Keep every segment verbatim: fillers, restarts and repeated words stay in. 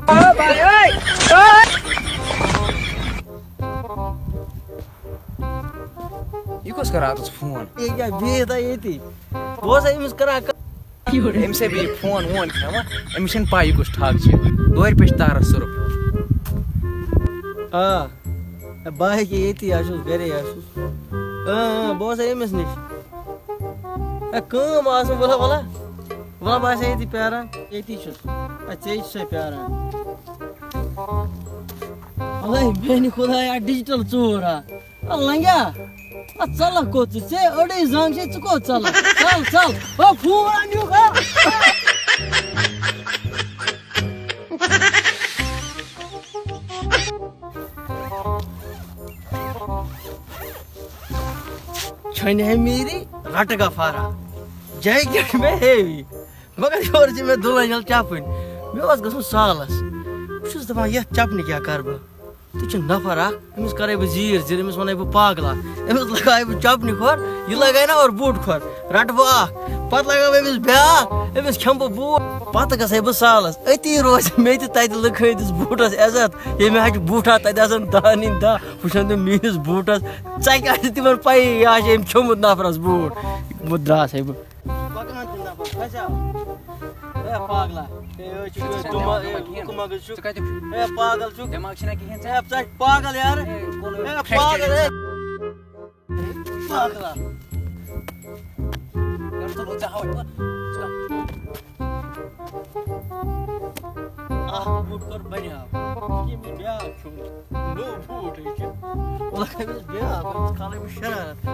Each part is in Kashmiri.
یہِ کۄس کران اتس فون؟ یہِ کیٛاہ بِہِتھ ہا ییٚتی؟ بہٕ اوسا أمِس کران ک-، أمِس ہے بیٚیہِ فون وون کھٮ۪وان، أمِس چھَنہٕ پَے یہِ کُس ٹھگ چھِ۔ دورِ پٮ۪ٹھ چھِ تارَس سُرُف۔ آ، بہٕ ہا ییٚکیٛاہ ییٚتی آسُس، گَرے آسُس۔ اۭں، اۭں، بہٕ اوسا أمِس نِش۔ ہے، کٲم آسہٕ نہٕ، وَلہ، وَلہ۔ وَلہ، بہٕ آسہٕ ییٚتی پیٛاران، ییٚتی چھُس۔ ہے، ژےٚ چھُسے پیٛاران۔ وَلہٕ، میٛانہِ خۄدایا، ڈِجٹل ژوٗر ہا۔ آ، لنگیا، آ، ژَلَکھ کوٚت ژٕ؟ ژےٚ أڑٕے زنٛگ چھے، ژٕ کوٚت ژَلَکھ؟ ژَل، ژَل۔ آ، فون اَنیُکھ، آ۔ چھٔنۍ ہے میٖری، رَٹہٕ گفارا۔ جیکٹ میں ہیوی۔ مگر یورٕ چھِ مےٚ دُلہٕ جل چَپٕنۍ۔ مےٚ اوس گژھُن سالَس۔ بہٕ چھُس دَپان، یَتھ چَپنہِ کیٛاہ کَرٕ بہٕ؟ تہِ چھُ نفر اکھ، أمِس کرے بہٕ زیٖر زیٖر، أمِس وَنَے بہٕ پاگلا، أمِس لگاوے بہٕ چپنہِ کھۄر، یہِ لگاوِ نا اورٕ بوٗٹہٕ کھۄر، رٹہٕ بہٕ اکھ، پتہٕ لگاوٕ أمِس بیٛاکھ، أمِس کھٮ۪مہٕ بہٕ بوٗٹھ، پتہٕ گژھے بہٕ سالس، أتی روزِ مےٚ تہِ تتہِ لُکہٕ ہٕنٛدِس بوٗٹس عزت، ییٚمہِ ہَٹہِ بوٗٹھا تتہِ آسن دَہ نِنۍ دَہ، وٕچھن تِم میٛٲنِس بوٗٹس، ژےٚ کیٛاہ چھِ تِمن پَیی، یہِ آسہِ أمۍ کھیوٚمُت نفرس بوٗٹھ، بہٕ درٛاس ہے بہٕ۔ پکان تہِ نفر، کھسیٛا؟ اے پاگلا، اے، أسۍ چھِ ژٕ چھُکھ دُما-، ژٕ اے، چھُکھ، کُکہٕ مگٕز چھُکھ۔ ژٕ کتیُک چھُکھ؟ اے پاگل چھُکھ۔ دٮ۪ماغ چھُنہ کِہیٖنۍ ژےٚ؟ اے، ژٕ چھُکھ پاگل یار۔ اے، کُن اے، پاگل، اے۔ پاگلا۔ یارٕ، ژٕ روز، ژےٚ ہاوَے بہٕ۔ ژٕ کَر؟ اکھ بوٗٹ کوٚر بنیٛاو۔ ییٚمِس بیٛاکھ چھُ۔ نوٚو بوٗٹ ہے چھُ۔ وۄنۍ کھَسہِ بیٛاکھ، وۄنۍ کھالَے بہٕ شرارت۔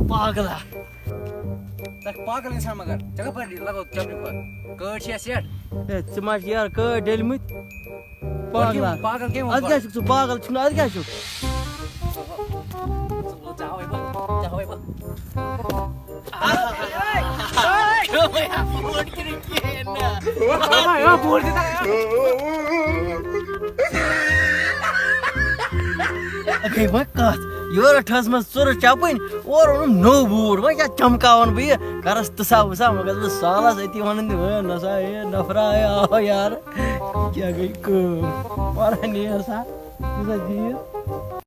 پاگلا۔ ژٕ چھَکھ پاگل اِنسان مگر۔ ژےٚ کَپٲرۍ لَگٲو چَپنہِ پَتہٕ؟ کٲڑۍ چھِ یا سیٹ؟ ہے، ژٕ ما چھِ یارٕ کٲڑۍ ڈٔلۍمٕتۍ؟ پاگلا۔ پاگل کٔمۍ ووٚن اَدٕ کیٛاہ پَتہٕ؟ چھُکھ ژٕ پاگل؟ چھُکھ نہٕ اَدٕ کیٛاہ چھُکھ؟ ژٕ ہاوَے بہٕ، ژٕ ہاوَے بہٕ۔ اَدٕ گٔے وۄنۍ کَتھ، یورٕ ٹھٔس منٛز ژُرٕ چَپٕنۍ، اورٕ اوٚنُم نوٚو بوٗٹ، وۄنۍ کیٛاہ چمکاوَن بہٕ یہِ؟ کَرَس تہٕ سا وٕسا، وۄنۍ گژھٕ بہٕ سالَس أتی وَنَن تہِ، "ہے نسا، ہے نفرا، ہے آو یارٕ، یہِ کیٛاہ گٔے کٲم؟" پَران ییر سا، یہِ سا دِیِو۔